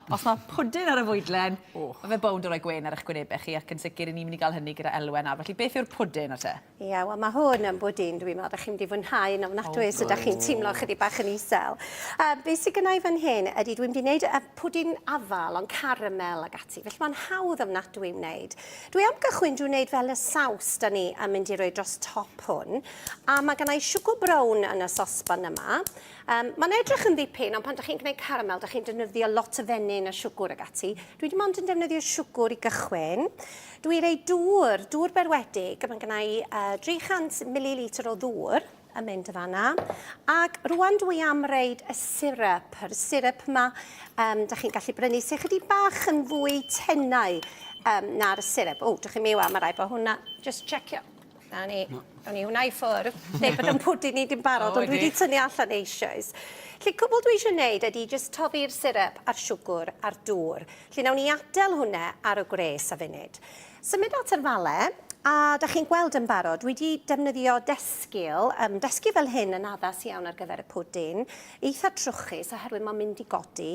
Os mae pwdin ar y fwydlen, oh. mae fe bownd o roi gwên ar eich gwynebau chi ac yn sicr i ni'n mynd i gael hynny gyda Elwen nawr. Felly beth yw'r pwdin ar te? Ie, yeah, wel mae hwn yn bwdin dwi'n meddwl, da chi'n mynd i fwynhau yn ofnadwy os ydych chi'n teimlo chydig bach yn isel. Uh, beth sydd gennau fan hyn ydy dwi'n mynd i wneud y pwdin afal ond caramel ag ati, felly mae'n hawdd ofnadwy i wneud. Dwi am gychwyn drwy wneud fel y saws da ni yn mynd i roi dros top hwn. A mae gennau siwgr brown yn y sosban yma. Yym, mae'n edrych yn ddipyn, ond pan dych chi'n gwneud caramel, dych chi'n defnyddio lot o fenyn a siwgwr ag ati. Dwi dim ond yn defnyddio siwgwr i gychwyn. Dwi rei dŵr, dŵr berwedig, mae gynna i uh, 300 mililitr o ddŵr yn mynd y fanna. Ac rwan dwi am reid y syrup. Yr syrup yma, um, dych chi'n gallu brynu sy'n chydig bach yn fwy tenau um, na'r syrup. O, dych chi'n miwa, mae rhaid bod hwnna, just checio. Na ni, awn ni hwnna i ffwrdd. Neu bod yn pwdin ni dim barod, ond dwi wedi tynnu allan eisoes. Lly cwbl dwi eisiau gwneud ydy jyst toddi'r syrup a'r siwgr a'r dŵr. Lly nawn ni adael hwnna ar y gwres a funud. Symud at yr fale, a da chi'n gweld yn barod, dwi wedi defnyddio desgil, um, desgil fel hyn yn addas iawn ar gyfer y pwdin, eitha trwchus oherwydd mae'n mynd i godi,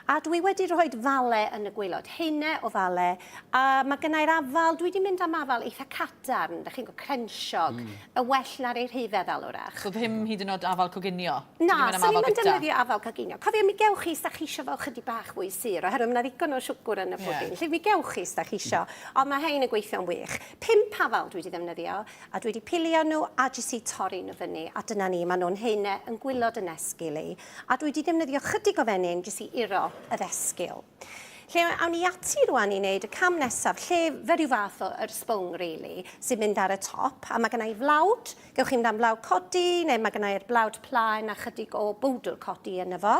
a dwi wedi rhoi fale yn y gwaelod, haenau o fale, a mae gennau'r afal, dwi wedi mynd am afal eitha cadarn, da chi'n gwybod, crensiog, mm. y well na'r ei rhy feddal wrach. So ddim hyd yn oed afal coginio? Na, swn i'n defnyddio afal coginio. Cofio, mi gewch chi os da chi isio fel chydig bach fwy sur, oherwydd mae yna ddigon o siwgr yn y pwdin. Yeah. Lle mi gewch chi os da chi isio, ond mae hein yn gweithio'n wych. Pump afal dwi wedi ddefnyddio, a dwi wedi pilio nhw a jyst i torri nhw fyny, a dyna ni, maen nhw'n heine yn gwylod yn esgil i. A dwi wedi defnyddio chydig o fenyn jyst i uro yr esgil. Lle awn ni ati rwan i wneud y cam nesaf, lle fe rhyw fath o yr sbwng, really, sy'n mynd ar y top, a mae gennau i flawd, gewch chi mynd am blawd codi, neu mae gennau i'r blawd plaen a chydig o bowdr codi yno fo,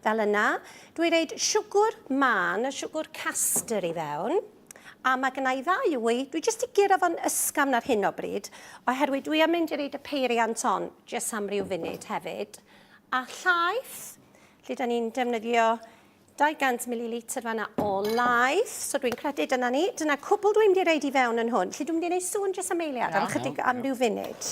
fel yna. Dwi reid siwgr mân, y siwgr castor i fewn, a mae gennau i ddau wy, dwi jyst i guro fo'n ysgafn ar hyn o bryd, oherwydd dwi am mynd i reid y peiriant on jyst am ryw funud hefyd. A llaeth, lle da ni'n defnyddio 200 mililitr fanna o laeth, so dwi'n credu dyna ni. Dyna cwbl dwi'n mynd i reid i fewn yn hwn. Felly dwi'n mynd i wneud sŵn jyst am eiliad, am chydig, am ryw funud.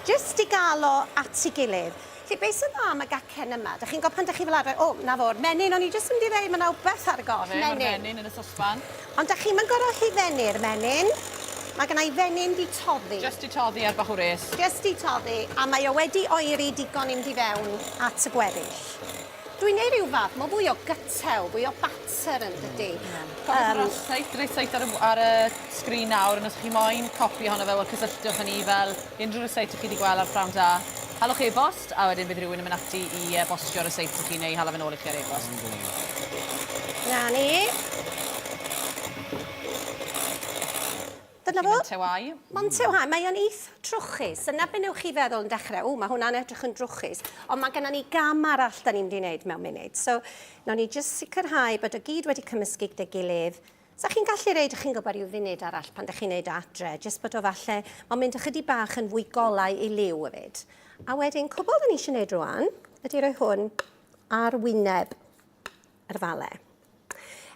Jyst i gael o at ei gilydd. Felly beth sy'n dda am y gacen yma? Dych chi'n gwybod pan dych chi fel arfer, o, na fo'r menyn, o'n i jyst yn mynd i ddeud, mae yna wbeth ar y goll, menyn. Mae'r menyn yn y sosban. Ond dych chi'm yn gorfod hufennu'r menyn. Mae gynna i fenyn 'di toddi. Jyst 'di toddi ar bach o wres. Jyst 'di toddi, a mae o wedi oeri digon i mynd i fewn at y gweddill. Dwi'n neud rhyw fath, mae fwy o gytew, fwy o batter yn dydi? Cofiwch yr ryseit, ryseit ar y, ar y sgrin nawr, ond os chi moyn copi ohono fe, wel cysylltwch â ni fel unrhyw ryseit 'ych chi 'di gweld ar Prynhawn Da. Halwch e-bost, a wedyn bydd rhywun yn mynd ati i bostio ryseit i chi neu hala fe nôl i chi ar e-bost. Na ni. Dyna fo. Mae'n tewau. Mae'n tewau. Mae o'n eitha trwchus. Yna be newch chi feddwl yn dechrau, o, mae hwnna'n edrych yn drwchus. Ond mae gennym ni gam arall da ni'n mynd i wneud mewn munud. So, nawn ni jyst sicrhau bod o gyd wedi cymysgu gyda'i gilydd. Sa chi'n gallu reid, chi'n gwybod, rhyw funud arall pan dych chi'n neud o adre, jyst bod o falle, mae'n mynd ychydig bach yn fwy golau i liw hefyd. A wedyn, cwbl da ni eisiau neud rwan, ydy rhoi hwn ar wyneb yr fale.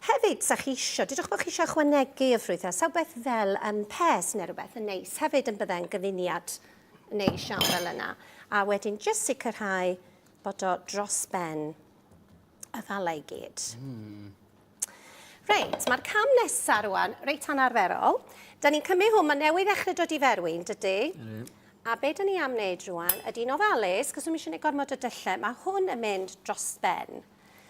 Hefyd, sa chi isio, dydwch bod chi eisiau ychwanegu y ffrwythau, saw beth fel um, pes neu rhywbeth yn neis hefyd yn byddai'n gyfuniad neis iawn fel yna. A wedyn jyst sicrhau bod o dros ben y fale i gyd. Mm. Reit, mae'r cam nesaf rwan, reit anarferol. Da ni'n cymryd hwn, mae newydd ddechrau dod i ferwi, yn dydy? Mm. A be da ni am wneud rwan ydy'n ofalus, cos dwi'n eisiau gwneud gormod o dyllau, mae hwn yn mynd dros ben.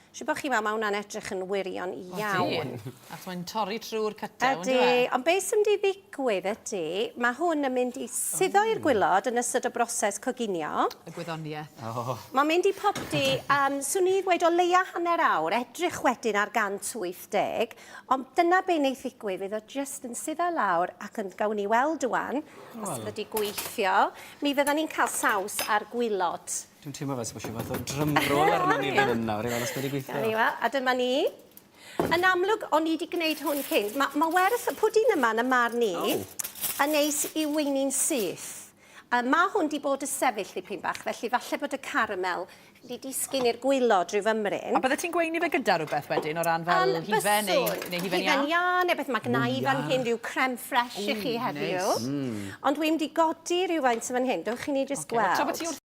Siwr bod chi'n meddwl, mae hwnna'n edrych yn wirion iawn. Ydy, ac mae'n torri trwy'r cytew, Ydy, ond beth sy'n mynd i ddigwydd ydy, mae hwn yn mynd i suddo i'r gwylod yn ystod y broses coginio. Y gwyddoniaeth. Oh. Mae'n mynd i popty, um, swn i ddweud o leia hanner awr, edrych wedyn ar 180, ond dyna be wneith ddigwydd, fydd o jyst yn suddo lawr ac yn gawn ni weld wan, os fydd wedi gweithio. Mi fyddan ni'n cael saws ar gwylod. Dwi'n teimlo fel sa bod rhyw fath o drum roll arnon ni fan hyn nawr i weld os mae wedi gweithio. Gawn ni weld, a dyma ni. Yn amlwg, o'n i wedi gwneud hwn cyn. Mae ma werth y pwdin yma yn y marn i oh. yn neis i weini'n syth. Uh, mae hwn wedi bod y sefyll ddipyn bach, felly falle bod y caramel wedi disgyn i'r gwylod rhyw fymryn. A bydde ti'n gweini fe gyda rhywbeth wedyn o ran fel um, hufen neu, neu hufen iâ? Hufen iâ neu beth mae gynna i fan hyn rhyw creme fraiche i chi heddiw. Nice. Mm. Ond dwi'n wedi godi rhywfaint fan hyn, dewch i ni jyst okay. gweld. Tra bod ti wrth